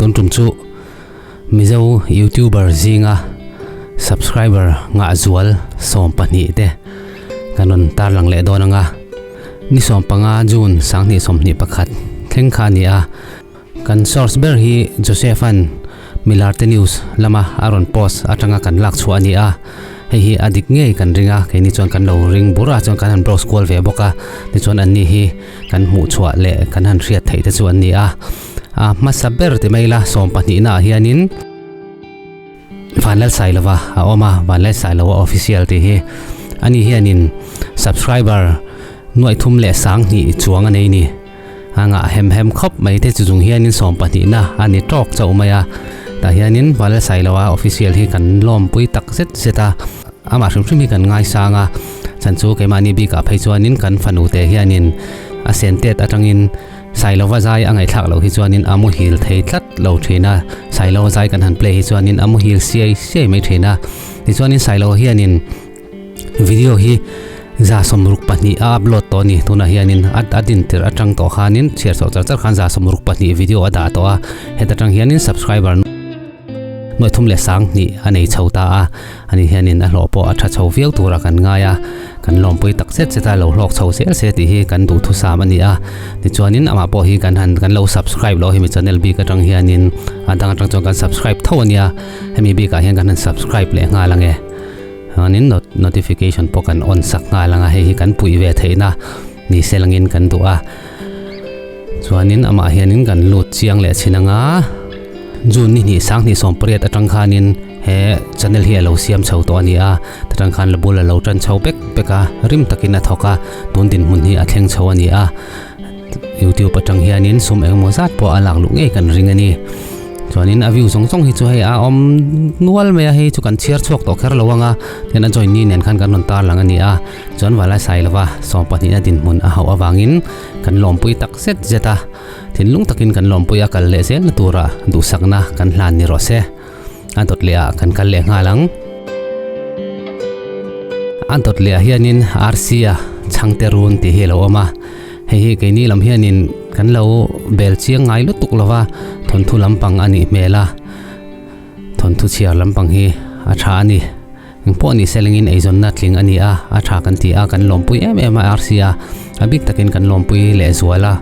Tun tum chu Mizo YouTuber zinga subscriber ngah zual 12 te kan rawn tarlang leh dawn anga ni 15 June 2021 thleng kha a ni a. Kan source ber hi Joseph-a'n Milarte News lama a rawn post atanga kan lak chhuah a ni a, hei hi a dik ngei kan ring a, keini chuan kan lo ring bur a, chuan kan han browse kual ve bawk a, tichuan anni hi kan hmuh chhuah leh kan han hriat theih te chu an ni a. A hmasa ber ti mai ila 12 ah hianin Vanlalsailova a awm a, Vanlalsailova official tih hi ani hianin subscriber nuaih thum leh 2000 chuang a nei ni. A ngah hem hem khawp mai te chu chung hianin 12 na a ni tawk chauh mai a, tah hianin Valsailoa official hi kan lawmpui tak zet zet a, amah hrim hrim hi kan ngaisang a, chhan chu keimahni bikah phei chuanin kan fanu te hianin a sen tet atangin Sailova zai a ngaihthlak loh hi chuanin a muhil thei tlat lo thin a, Sailova zai kan han play hi chuanin a muhil siai siai mai thin a, tichuanin Sailoa hianin Video hi 62 a upload tawh a ni. Tunah hianin a a din tirh atang tawh khanin chhiar chhoh char char khan 62 video a dah tawh a. Heta tang hianin subscriber nuai thum leh 2000 a nei chho ta a. Ani hianin a hlawh pawh a tha chho viau tura kan ngai a. Kan lawmpui tak zet zet a lo hlawk chho zel se tih hi kan duhthusam a ni a. Tichuanin amah pawh hi kan han kan lo subscribe loh hemi channel bik atang hianin a dang atang chuan kan subscribe tho a nia. Hemi bikah hian kan han subscribe leh nghal ang e. Chuanin notification pawh kan on sak nghal ang a, hei hi kan puih ve theihna ni se langin kan duh a. Chuanin amah hianin kan lut chiang leh chhin ang a, June ni hnih 2018 atang khanin he channel hi a lo siam chho tawh a ni a, ta tang khan la bul a lo tan chho bek bek a, rim takin a thawk a, tun dinhmun hi a thleng chho a ni a. YouTube atang hianin sum engemaw zat pawh a lak luh ngei kan ring a ni. Chuanin a view zawng zawng hi chu hei a awm nual mai a, hei chu kan chhiar chhuak tawh kher lo ang a, tian a join ni nen khan kan rawn tar lang a ni a. Chuan Valai Sailova 12 na dinhmun a hauh avangin kan lawmpui tak zet zet a, thinlung takin kan lawmpui a kal leh zel na tura duhsakna kan hlan ni rawh se. A dawt leh ah kan kal leh nghal ang. A dawt leh ah hianin RC a chhangte run tih hi a lo awm a. Hei hi keini lam hianin kan lo bel chiang ngai lutuk lo va, thawnthu lampang a nih hmel a, thawnthu chhiar lampang hi a tha a ni. Engpawh ni selengin eizawnna tling a ni a, a tha kan ti a, kan lawmpui em em a RC a, a bik takin kan lawmpui lehzual a,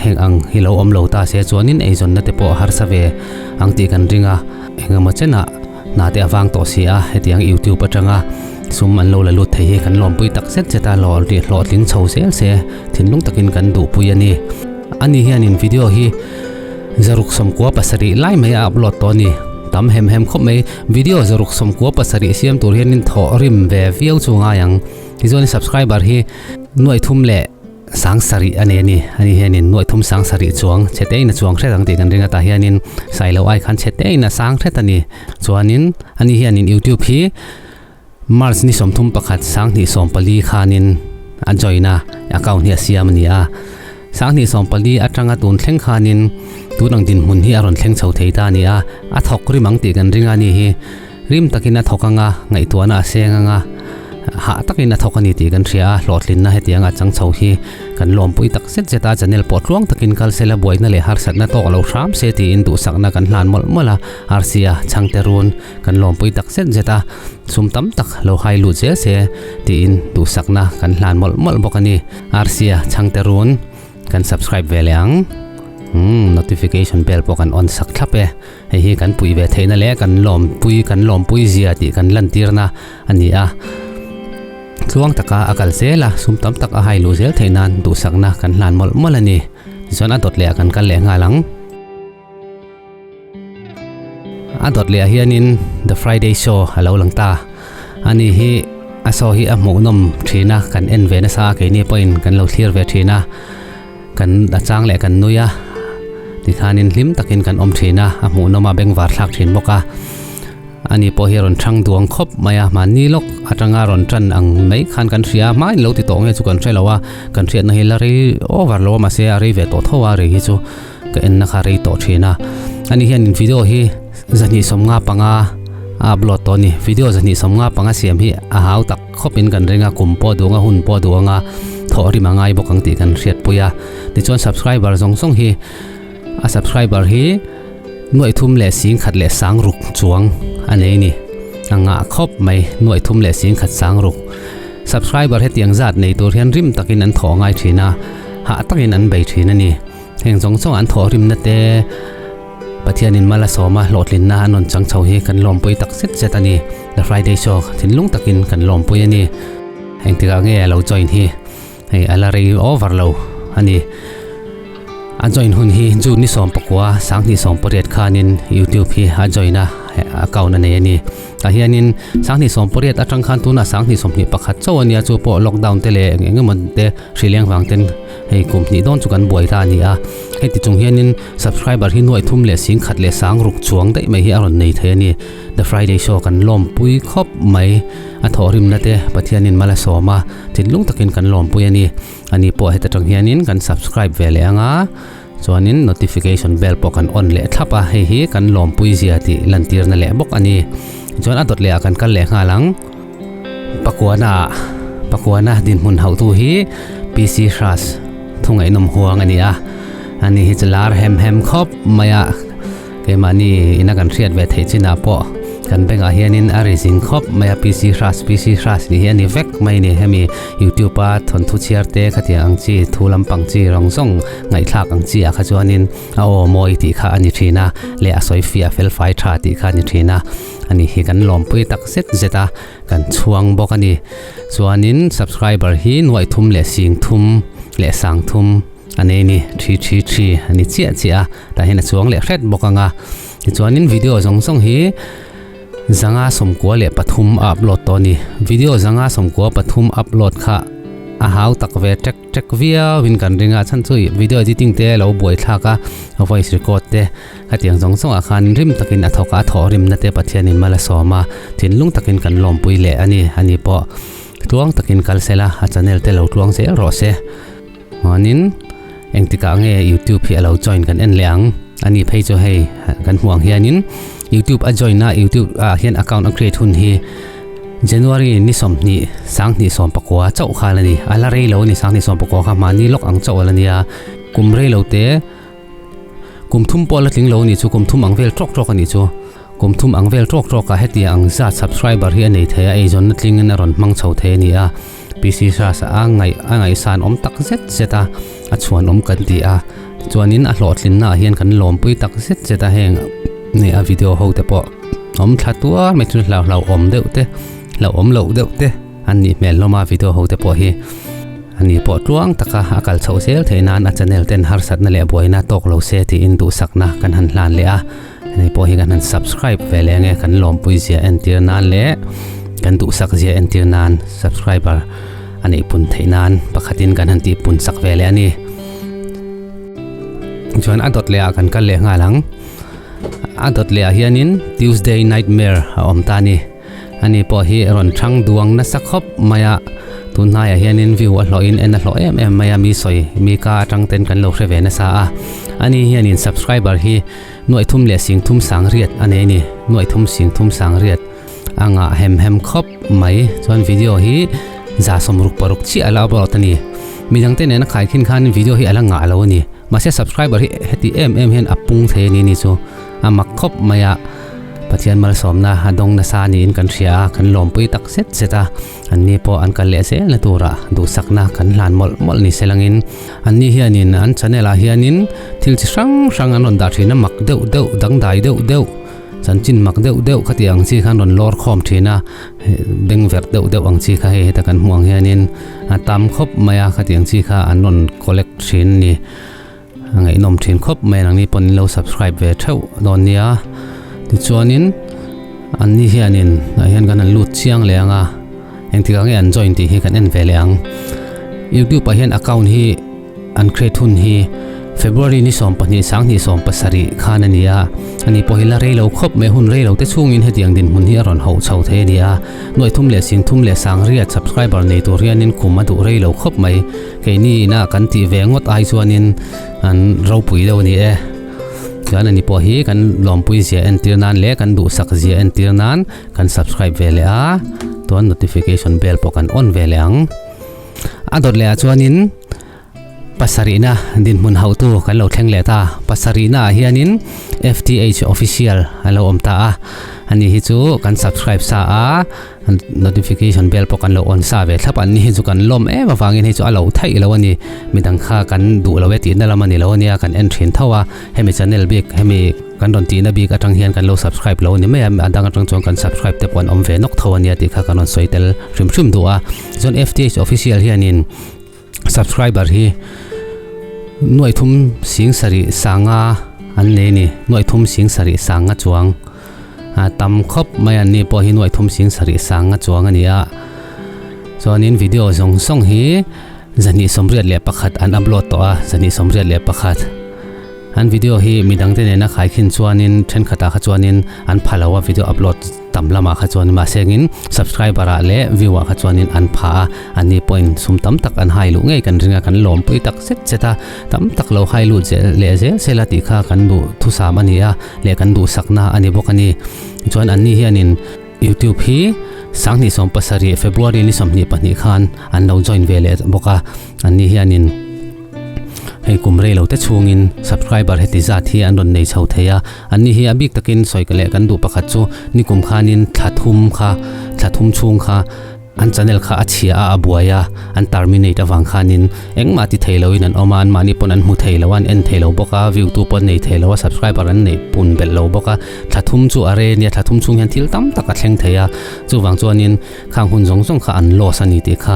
heng ang hi lo awm lo ta se chuanin eizawnna te pawh a harsa ve ang tih kan ring a, engemaw chenah hna te a vang tawh si a, hetiang YouTube atanga sum an lo la lut thei hi kan lawmpui tak zet zet a, hlawh hlawhtling chho zel se thinlung takin kan duhpui a ni. Ani hianin video hi 697 lai mai a upload tawh a ni. Tam hem hem khawp mai. Video 697 siam tur hianin thawh rim ve viau chu ngai ang. Tichuan subscriber hi nuai thum leh 7000 a nei a ni. Ani hianin nuai thum 7000 chuang chhe te in a chuang hret ang tih kan ring a tah hianin sailo ai khan chhe te in a sang hret a ni. Chuanin ani hianin youtube hi March ni 31 2014 khanin a join a, account hi a siam a ni a. 2014 atanga tun thleng khanin tun ang dinhmun hi a rawn thleng chho thei ta a ni a, a thawk rim ang tih kan ring a ni hi. Rim takin a thawk ang a, ngaihtuahna a seng ang a, hah takin a thawk a ni tih kan hria a, hlawhtlinna hetianga chang chho hi kan lawmpui tak zet zet a, channel pawh tluang takin kal sela buaina leh harsatna tawk lo hram se tiin duhsakna kan hlan mawlh mawlh a, RC-a chhangte run kan lawmpui tak zet zet a, sum tam tak lo hai lut zel se tiin duhsakna kan hlan mawlh mawlh bawk a ni. RC-a chhangte run kan subscribe ve leh ang. Umm notification bell pawh kan on sak thlap e. Hei hi kan puih ve theihna leh kan lawmpui kan lawmpui zia tih kan lantirna a ni a. Tluang taka a kal zel a, sum tam tak a hai luh zel theih nan duhsakna kan hlan mawlh mawlh a ni. Tichuan a dawt leh ah kan kal leh nghal ang. A dawt leh ah hianin The Friday Show a lo lang ta. Ani hi a show hi a hmuhnawm thin a, kan en ve nasa a, keini pawhin kan lo thlir ve thin a. Kan a chang leh kan nui a, tikhanin hlim takin kan awm thin a, a hmuhnawm a bengvar thlak thin bawk a. Ani pawh hi a rawn thang duang khawp mai a, mahni lawk atanga rawn tan ang mai khan kan hria a, hmain lo ti tawh nge chu kan hre lo a, kan hriatna hi la rei over lo a mahse a rei ve tawh tho a, rei hi chu ka enna kha rei tawh thin a. Ani hianin video hi 255 a upload tawh a ni, video 255 siam hi a hau tak khawpin kan ring a, kum pawh duh ang a, hun pawh duh ang a, thawh rim a ngai bawk ang tih kan hriatpui a. Tichuan subscriber zawng zawng hi a subscriber hi. Nuaih thum leh sing khat leh sang ruk chuang a nei ni. A ngah khawp mai nuaih thum leh sing khat sang ruk. Subscriber hetiang zat nei tur hian rim takin an thawh ngai thin a, hah takin an bei thin a ni. Heng zawng zawng an thawh rimna te Pathianin mal a sawm a, hlawhtlinna an rawn chang chho hi kan lawmpui tak zet zet a ni. The Friday Show thinlung takin kan lawmpui a ni. Engtikah nge a lo join hi? Hei a la rei over lo a ni. A join hun hi June ni 19 2018 khanin YouTube hi a join a account a nei a ni. Tah hianin 2018 atang khan tunah 2021 chauh a nia chu pawh lockdown te leh eng eng emaw te hri leng vang ten hei kum hnih dawn chu kan buai ta a ni a. Heti chung hianin subscriber hi nuaih thum leh sing khat leh sang ruk chuang daih mai hi a rawn nei thei a ni. The Friday Show kan lawmpui khawp mai. A thawhrimna te Pathianin mal a sawm a, thinlung takin kan lawmpui a ni. Ani pawh heta tang hianin kan subscribe ve leh ang a, chuanin notification bell pawh kan on leh thlap a, hei hi kan lawmpui zia tih lantirna leh bawk a ni. Chuan a dawt leh ah kan kal leh nghal ang. Pakuana ah Pakuana dinhmun hauhtu hi PC Hras thungaihnawm huang a ni a, ani hi chu lar hem hem khawp mai a. Keimahni ina kan hriat ve theih chinah pawh kan bank ah hianin a ri zing khawp mai a PC Hras PC Hras tih hi a ni vek mai a ni. Hemi YouTube a thawnthu chhiar te khatiang ang chi thu lampang chi rawng zawng ngaihthlak ang chi ah kha chuanin a aw mawi tih kha a ni thin a leh a sawi fiah fel fai tha tih kha a ni thin a ani hi kan lawmpui tak zet zet a kan chhuang bawk a ni. Chuanin subscriber hi nuaih thum leh sing thum leh sang thum. A nei ni, thi thi thi a ni chiah chiah a, tah hian a chuang leh hret bawk ang a. Tichuanin video zawng zawng hi 593 a upload tawh a ni. Video 593 upload kha a hau tak ve tek tek viau in kan ring a, chhan chu video editing te lo buai thlak a, voice record te khatiang zawng zawng ah khan rim takin a thawk a, a thawh rimna te Pathianin mal a sawm a, thinlung takin kan lawmpui leh a ni, ani pawh tluang takin kal sela a channel te lo tluang zel rawh se. Chuanin engtikah nge YouTube hi a lo join kan en leh ang ani phei chu hei kan hmuh ang hianin YouTube a join a YouTube ah hian account a create hun hi January ni 20 2019 chauh khal ani a la rei lo ani 2019 kha mahni lawk ang chauh a la nia kum rei lo te kum thum pawh la tling lo ani chu kum thum ang vel tawk tawk ani chu kum thum ang vel tawk tawk ah hetiang ang zat subscriber hi a nei thei a eizawnna tlingin a rawn hmang chho thei ani a. PC Hras a ngaih a ngaihsan awm tak zet zet a, a chhuan awm kan ti a, tichuanin a hlawhtlinna ah hian kan lawmpui tak zet zet a heng ni a video ho te pawh awm thla tuar mai chu hlau hlau awm deuh te hlau awm loh deuh te an nih hmel hlawm a video ho te pawh hi ani pawh tluang taka a kal chhoh zel theih nan a channel ten harsatna leh buaina tawk lo se tiin duhsakna kan han hlan leh a. Hei pawh hi kan han subscribe ve leh ange kan lawmpui zia entir nan leh kan duhsak zia entir nan subscriber a neih pun theih nan pakhatin kan han tih pun sak ve leh a ni. Chuan a dawt leh ah kan kal leh nghal ang. A dawt leh ah hianin Tuesday Nightmare a awm ta a ni. Ani pawh hi rawn thang duang nasa khawp mai a, tun hnaiah hianin view a hlawhin en a hlawh em em mai a, mi sawi mi ka atang ten kan lo hre ve nasa a. Ani hianin subscriber hi nuaih thum leh sing thum sang riat a nei a ni, nuaih thum sing thum sang riat a ngah hem hem khawp mai. Chuan video hi 66 chiah a la upload a ni. Midangte nena khaikhin khanin video hi a la ngah lo a ni. Mahse subscriber hi heti em em hian a pung thei a ni ni chu a mak khawp mai a, Pathian malsawmna a dawng nasa niin kan hria a, kan lawmpui tak zet zet a, anni pawh an kal leh zel na tura duhsakna kan hlan mawlh mawlh ni se langin anni hianin an channel ah hianin thil chi hrang hrang an rawn dah thin a, mak deuh deuh dangdai deuh deuh chanchin mak deuh deuh khati ang chi khan rawn lawr khawm thin a, beng verh deuh deuh ang chi kha hei heta kan hmuh ang hianin a tam khawp mai a khatiang chi kha an rawn collect thin a ni a ngaihnawm thin khawp mai a nangni pawhin lo subscribe ve theuh dawn nia tichuanin anni hianin ah hian kan han lut chiang leh ang a engtikah nge an join tih hi kan en ve leh ang youtube ah hian account hi An create hun hi February ni 12 2017 khan a ni a, ani pawh hi la rei lo khawp mai hun rei lo te chhungin hetiang dinhmun hi a rawn hauh chho thei a ni a, nuaih thum leh sing thum leh sang riat subscriber nei tur hianin kum a duh rei lo khawp mai, keini ina kan tih ve ngawt ai chuanin an ropui deuh a ni e. Chuan ani pawh hi kan lawmpui zia entir nan leh kan duhsak zia entir nan kan subscribe ve leh a, chuan notification bell pawh kan on ve leh ang. A dawt leh ah chuanin. Pasarihna dinhmun hauhtu kan lo thleng leh ta. Pasarihna ah hianin FTH Official a lo awm ta a, ani hi chu kan subscribe sa a, notification bell pawh kan lo on sa ve thlap a, ani hi chu kan lawm em avangin hei chu a lo theih lo a ni. Midang kha kan duh lo e tihna lam a ni lo a nia, kan en thin tho a, hemi channel bik hemi kan rawn tihna bik atang hian kan lo subscribe lo a ni mai a, a dang atang chuan kan subscribe te pawh an awm ve nawk tho a nia tih kha kan rawn sawi tel hrim hrim duh a. Chuan FTH Official hianin Subscriber hi nuaih thum sing sarih sanga an nei ni nuaih thum sing sarih sanga chuang a tam khawp mai an ni pawh hi nuaih thum sing sarih sanga chuang a ni a chuanin video zawng zawng hi zahnih sawmriat leh pakhat an upload tawh a zahnih sawmriat leh pakhat. An video hi midangte nena khaikhin chuanin thenkhatah kha chuanin an pha lo a video upload tam lamah kha chuan mahsengin subscriber ah leh view ah kha chuanin an pha a anni pawhin sum tam tak an hai luh ngei kan ring a kan lawmpui tak zet zet a tam tak lo hai lut zel leh zel sela tih kha kan duh thusam a ni a leh kan duhsakna a ni bawk a ni chuan anni hianin YouTube hi sanghnih 17 February ni 22 khan an lo join ve leh bawk a anni hianin. Hei kum rei lo te chhungin subscriber heti zat hi an rawn nei chho thei a, anni hi a bik takin sawi ka leh kan duh pakhat chu nikum khanin thla thum kha thla thum chhung kha an channel kha a chhia a a buai a an terminate avang khanin engmah ti thei loin an awm a anmahni pawn an hmu thei lo a an en thei lo bawk a view tu pawh an nei thei lo a subscriber an neih pun belh lo bawk a thla thum chu a rei ania thla thum chhung hian thil tam tak a thleng thei a chuvang chuanin Khang hun zawng zawng kha an loss a ni tih kha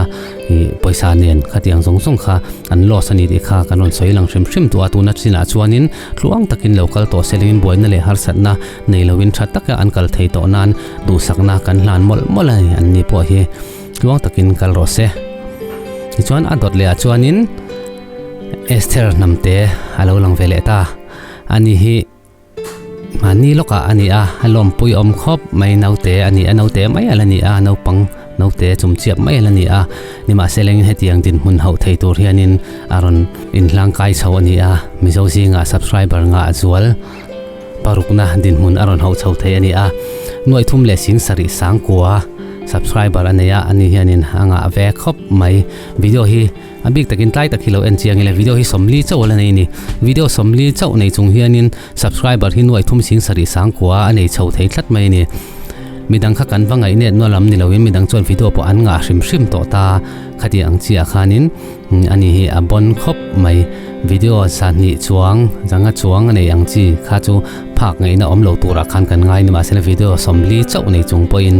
ih pawisa nen khatiang zawng zawng kha an loss a ni tih kha kan rawn sawi lang hrim hrim tawh a tuna chinah chuanin tluang takin lo kal tawh selingin buaina leh harsatna nei loin tha taka an kal thei tawh nan duhsakna kan hlan mawlh mawlh a ni an ni pawh hi tluang takin kal rawh se. Tichuan a dawt leh ah chuanin Esther Hnamte a lo lang ve leh ta a ni hi. Mahni lawkah a ni a, a lawmpui awm khawp mai naute a ni a, naute mai ala ni a, naupang naute chumchiap mai ala ni a, nimahsela engin hetiang dinhmun hauh thei tur hianin a rawn inhlangkai chho a ni a, Mizo zingah subscriber ngah zual parukna dinhmun a rawn hauh chho thei a ni a, nuaih thum leh sing sarih sangkua subscriber a nei a, ani hianin a ngah ve khawp mai video hi. A bik takin tlai tak hi lo en chiang ila video hi sawmli chauh ala nei a ni. Video sawmli chauh nei chung hianin subscriber hi nuai thum sing sarih sangkua a nei chho thei tlat mai a ni. Midang kha kan va ngaih net nual lam ni loin midang chuan video pawh an ngah hrim hrim tawh ta khati ang chiah khanin ani hi a bon khawp mai. Video sahnih chuang zanga chuang a nei ang chi kha chu phak ngaihna awm lo turah khan kan ngai ni mahsela video sawmli chauh nei chung pawhin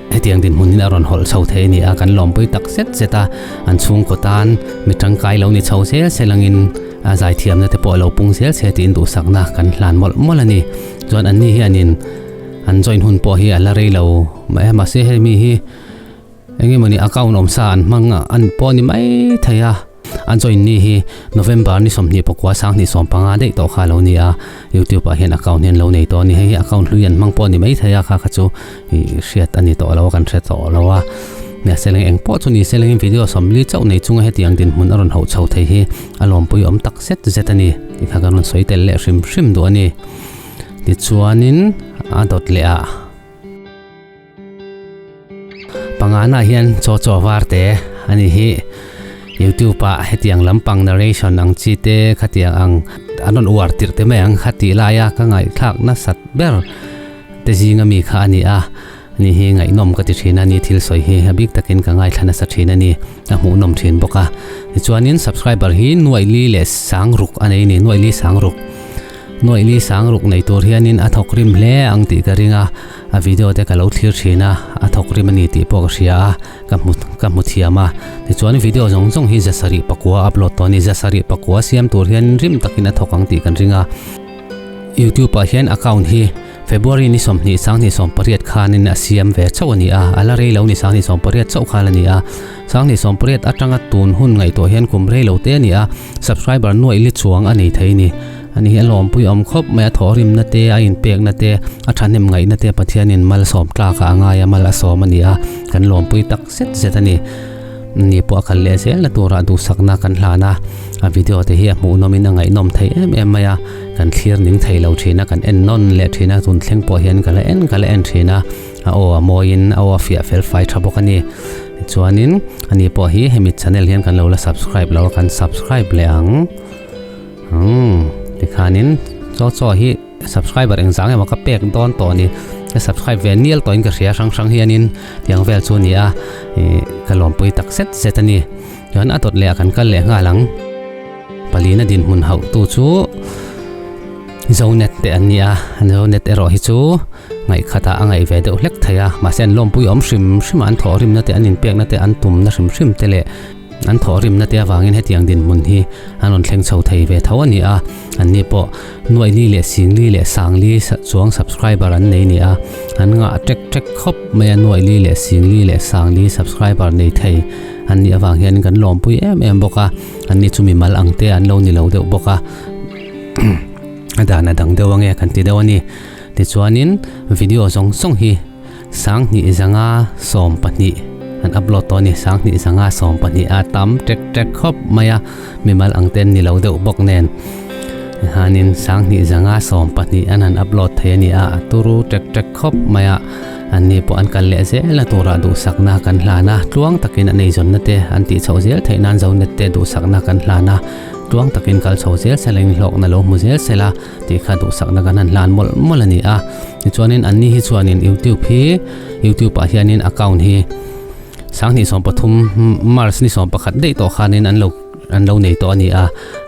Hetiang dinhmun in a rawn hawlh chho thei a ni a, kan lawmpui tak zet zet a, an chhungkaw tan mi tangkai lo ni chho zel se langin a zaithiamna te pawh a lo pung zel se tiin duhsakna kan hlan mawlh mawlh a ni. Chuan anni hianin an join hun pawh hi a la rei lo mai a, mahse hemi hi eng emawni account awmsa an hmang an pawh a ni mai thei a. An join ni hi November ni 24 2015 daih tawh kha a lo ni a, YouTube ah hian account hi an lo nei tawh a ni. Hei hi account hlui an hmang pawh a ni maithei a, kha kha chu ih hriat a ni tawh lo a, kan hre tawh lo a. Mahse leng eng pawh chu ni se lengin video 40 chauh nei chunga hetiang dinhmun a rawn hauh chho thei hi a lawmpui awm tak zet zet a ni tih kha kan rawn sawi tel leh hrim hrim duh a ni. Tichuanin a dawt leh ah. Pangana hian chaw chaw var te a ni hi youtube ah hetiang lampang narration ang chi te khatiang ang an rawn uar tirh te mai ang kha tih laia ka ngaihthlak nasat ber te zinga mi kha a ni a ni hi ngaihnawm ka ti thin a ni thil sawi hi a bik takin ka ngaithla nasa thin a ni a hmuhnawm thin bawk a tichuanin subscriber hi nuaih li leh sang ruk a nei a ni nuaih li sang ruk. Nuaihli sangruk nei tur hianin a thawk rim hle ang tih ka ring a, a video te ka lo thlir thin a, a thawk rim a ni tih pawh ka hria a, ka hmu ka hmu thiam a. Tichuan video zawng zawng hi zasarih pakua upload tawh a ni, zasarih pakua siam tur hian rim takin a thawk ang tih kan ring a. YouTube ah hian account hi February ni 20 2018 khanin a siam ve chauh a ni a, a la rei lo ni 2018 chauh khan a ni a. 2018 atanga tun hun ngaihtuah hian kum rei lo te a ni a, subscriber nuaih li chuang a nei thei a ni. Ani hi a lawmpui awm khawp mai a, thawhrimna te, a inpekna te, a thahnem ngaihna te Pathianin malsawm tlakah a ngai a, mal a sawm a ni a, kan lawmpui tak zet zet a ni. Ni pawh a kal leh zel na turah duhsakna kan hlan a, a video te hi a hmuhnawmin a ngaihnawm thei em em mai a, kan thlir ning thei lo thin a, kan en nawn leh thin a, tun thleng pawh hian ka la en ka la en thin a, a aw a mawiin a aw a fiah fel fai tha bawk a ni. Tichuanin ani pawh hi hemi channel hian kan lo la subscribe lo a kan subscribe leh ang. Umm tikhanin chaw chaw hi subscriber engzah nge maw ka pek dawn tawh ni ka subscribe ve nial tawhin ka hria hrang hrang hianin tiang vel chu a ni a ih ka lawmpui tak zet zet a ni. Chuan a dawt leh ah kan kal leh nghal ang. Palina dinhmun hauh tu chu Zonet te an ni a, Zonet erawh hi chu ngaihkhatah a ngaih ve deuh hlek thei a, mahse an lawmpui awm hrim hrim a, an thawhrimna te an inpekna te an tumna hrim hrim te leh an thawhrimna te avangin hetiang dinhmun hi an rawn thleng chho thei ve tho a ni a, anni pawh nuaihli leh singli leh sangli chuang subscriber an nei a ni a, an ngah ṭek ṭek khawp mai a, nuaihli leh singli leh sangli subscriber nei thei an nih avang hian kan lawmpui em em bawk a. Anni chu mimal ang te an lo ni lo deuh bawk a, a dan a dang deuh ange kan ti deuh a ni. Tichuanin video zawng zawng hi sanghnih zanga 12 an upload tawh a ni, sanghnih zanga 12 a tam ṭek ṭek khawp mai a, mimal ang te an ni lo deuh bawk nen hianin sanghnih zanga 12 an han upload thei a ni a, a turu ṭek ṭek khawp mai a. Anni pawh an kal leh zel a turah duhsakna kan hlan a, tluang takin an eizawnna te an tih chhoh zel theih nan Zonet te duhsakna kan hlan a, tluang takin kal chho zel sela inhlawkna lo hmu zel sela tih kha duhsakna kan han hlan mawlh mawlh a ni a. Tichuanin anni hi chuanin YouTube hi YouTube ah hianin account hi sanghnih 13 March ni 11 daih tawh khanin an lo an lo nei tawh a ni a,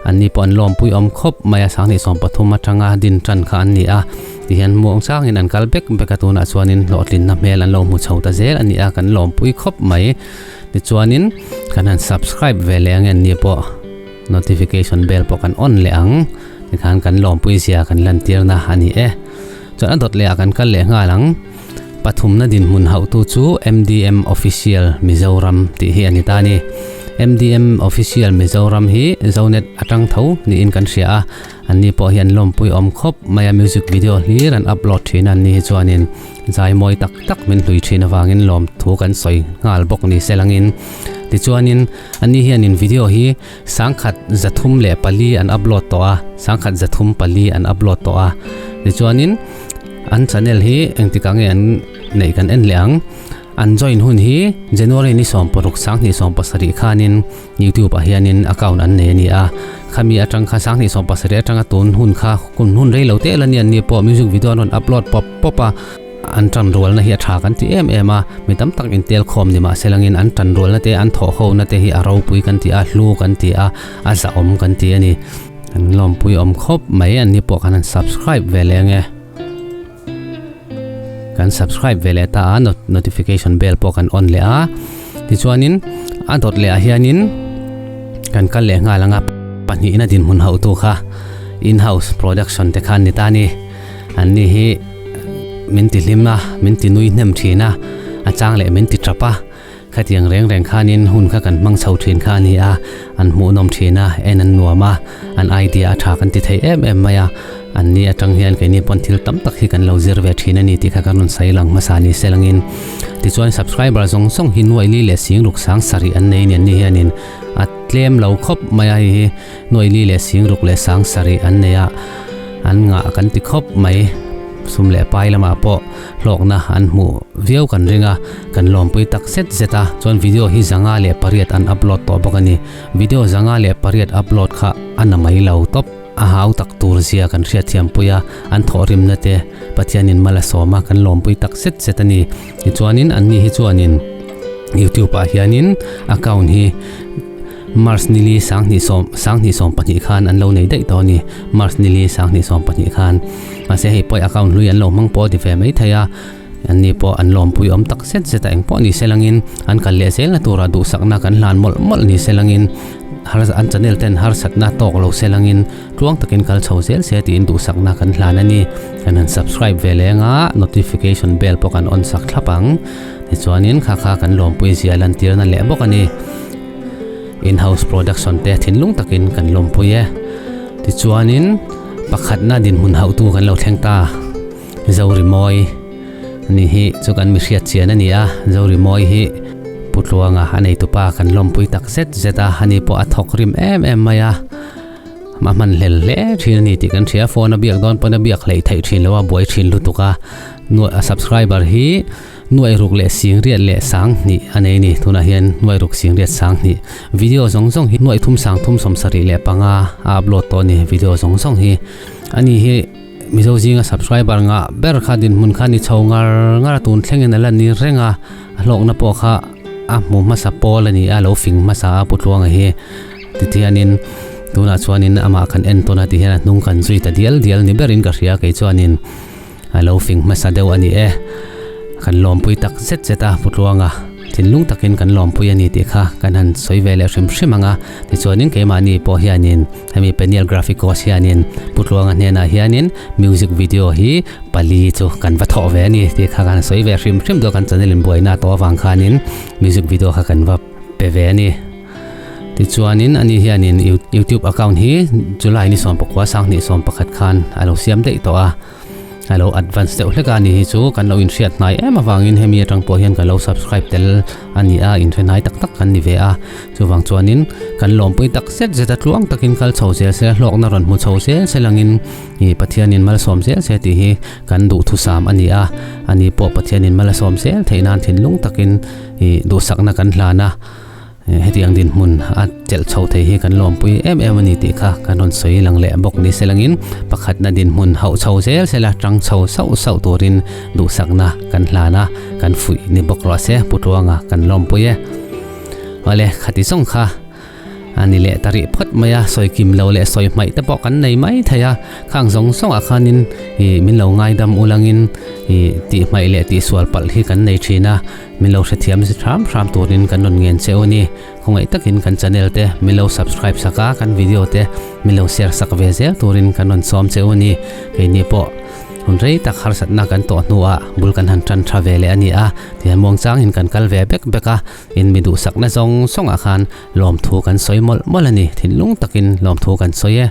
anni pawh an lawmpui awm khawp mai a, sanghnih 13 atanga din tan kha an ni a. Tihian muang changin an kal bek bek a, tunah chuanin hlawhtlinna hmel an lo hmu chho ta zel a ni a, kan lawmpui khawp mai. Tichuanin kan han subscribe ve leh ang en ni pawh notification bell pawh kan on leh ang, tikhan kan lawmpui zia kan lantirna a ni e. Chuan a dawt leh ah kan kal leh nghal ang, pathumna dinhmun hauhtu chu MDM Official Mizoram tih hi a ni ta a ni. MDM Official Mizoram hi Zonet atang tho niin kan hria a. Anni pawh hi an lawmpui awm khawp mai a, music video hlir an upload thin a, anni hi chuanin zai mawi tak tak min hlui thin avangin lawmthu kan sawi nghal bawk ni se langin. Tichuanin anni hianin video hi sangkhat 304 an upload tawh a, sangkhat 304 an upload tawh a. Tichuanin an channel hi engtikah nge an neih kan en leh ang. An join hun hi January ni 16 sanghnih 17 khanin YouTube ah hianin account an nei a ni a, khami atang kha sanghnih 17 atanga tun hun kha kun hun rei lo te la ni an ni pawh music video an rawn upload pawp pawp a, an tan rualna hi a tha kan ti em em a, mi tam tak intel khawm ni mahse langin an tan rualna te an thawh ho na te hi a ropui kan ti a, hlu kan ti a, a zahawm kan ti a ni. An lawmpui awm khawp mai an ni pawh khan an subscribe ve leh ange. Kan subscribe ve leh ta a notification bell pawh kan on leh a tichuanin a dawt leh ah hianin kan kal leh nghal anga pahnih na dinhmun hauh tu kha in house production te khan ni ta ni an ni hi min ti hlim a min ti nui hnem thin a a chang leh min ti tap a Khatiang reng reng khanin hun kha kan hmang chho thin kha a ni a, an hmuhnawm thin a, en an nuam a, an idea a tha kan ti thei em em mai a, an ni atang hian keini pawn thil tam tak hi kan lo zir ve thin a ni tih kha kan rawn sawi lang hmasa ni se langin. Tichuan subscriber zawng zawng hi nuaili leh singruk sang sarih an nei nen ni hianin a tlem lo khawp mai a, hei hi nuaili leh singruk leh sang sarih an nei a, an ngah kan ti khawp mai. Sum leh pai lamah pawh hlawkna an hmuh viau kan ring a, kan lawmpui tak zet zet a, chuan video hi 508 an upload tawh bawk a ni. Video 508 upload kha a na mai lo tawp, a hau tak tur zia kan hriatthiampui a, an thawhrimna te Pathianin mal a sawm a, kan lawmpui tak zet zet a ni. Tichuanin anni hi chuanin YouTube ah hianin account hi March nili sanghnih sawm sanghnih sawm pahnih khan an lo nei daih tawh a ni. March nili sanghnih sawm pahnih khan. Mahse hei pawh account hlui an lo hmang pawh ti ve mai thei a, anni pawh an lawmpui awm tak zet zet a eng pawh ni se langin an kal leh zelna tura duhsakna kan hlan mawlh mawlh ni se langin har an channel ten harsatna tawk lo se langin tluang takin kal chho zel se tiin duhsakna kan hlan a ni. Kan han subscribe ve leng a, notification bell pawh kan on sak thlap ang. Tichuanin kha kha kan lawmpui zia lantirna leh bawk a ni. In-house production te thinlung takin kan lawmpui e. Tichuanin pakhatna dinhmun hauhtu kan lo thleng ta. Zorimawi ni hi chu kan mi hriat chian a ni a, Zorimawi hi Putluanga a neitupa kan lawmpui tak zet zet a, ani pawh a thawk rim em em mai a. A hman hlel hle thin a ni tih kan hria, phone a biak dawn pawn a biak hleih theih thin lo a, buai thin lutuk a. Subscriber hi. Nuai ruk leh sing riat leh sang hnih a nei ni. Tunah hian nuai ruk sing riat sang hnih video zawng zawng hi nuai thum sang thum 75 a upload tawh a ni video zawng zawng hi. Ani hi Mizo zinga subscriber ngah ber kha dinhmun kha ni chho ngar ngar a tun thlengin a la ni reng a, a hlawkna pawh kha a hmu hmasa pawl a ni a, lo fing hmasa a Pu Tluanga hi titianin tunah chuanin amah kan en tawn a ti hian a hnung kan zui ta dial dial ni berin ka hria kei chuanin a lo fing hmasa deuh a ni e. Kan lawmpui tak zet zet a Pu Tluanga thinlung takin kan lawmpui a ni tih kha kan han sawi ve leh hrim hrim ang a, tichuanin keimahni pawh hianin Hemi Peniel Graphicos hianin Pu Tluanga hnenah hianin music video hi pali chu kan va thawh ve a ni tih kha kan sawi ve hrim hrim dawn kan channel in buaina tawh avang khanin music video kha kan va pe ve a ni. Tichuanin ani hianin YouTube account hi July ni 19 2021 khan a lo siam daih tawh a. A lo advance deuh hlek a ni hi chu kan lo inhriat hnai em avangin hemi atang pawh hian ka lo subscribe tel a ni a, inhre hnai tak tak kan ni ve a, chuvang chuanin kan lawmpui tak zet zet a tluang takin kal chho zel se hlawkna rawn hmu chho zel se langin ih Pathianin malsawm zel se tih hi kan duhthusam a ni a, ani pawh Pathianin malsawm zel theih nan thinlung takin ih duhsakna kan hlan a. Hetiang dinhmun a chelh chho thei hi kan lawmpui em em a ni tih kha kan rawn sawi lang leh bawk ni se langin pakhatna dinhmun hauh chho zel sela tang chho sauh sauh turin duhsakna kan hlan a, kan fuih ni bawk rawh se Pu Tluanga kan lawmpui e. Awle khati zawng kha a ni leh ta rih phawt mai a, sawi kim lo leh sawi hmaih te pawh kan nei mai thei a, khang zawng zawngah khanin ih min lo ngaidam ulangin ih tih hmaih leh tihsual palh hi kan nei thin a. Min lo hrethiam si hram hram turin kan rawn ngen che u ni. Khawngaih takin kan channel te min lo subscribe sak a, kan video te min lo share sak ve zel turin kan rawn sawm che u ni. Keini pawh hun rei tak harsatna kan tawh hnuah bul kan han tan tha ve leh a ni a, tihian muangchangin kan kal ve bek bek a, in mi duhsakna zawng zawngah khan lawmthu kan sawi mawlh mawlh a ni. Thinlung takin lawmthu kan sawi e.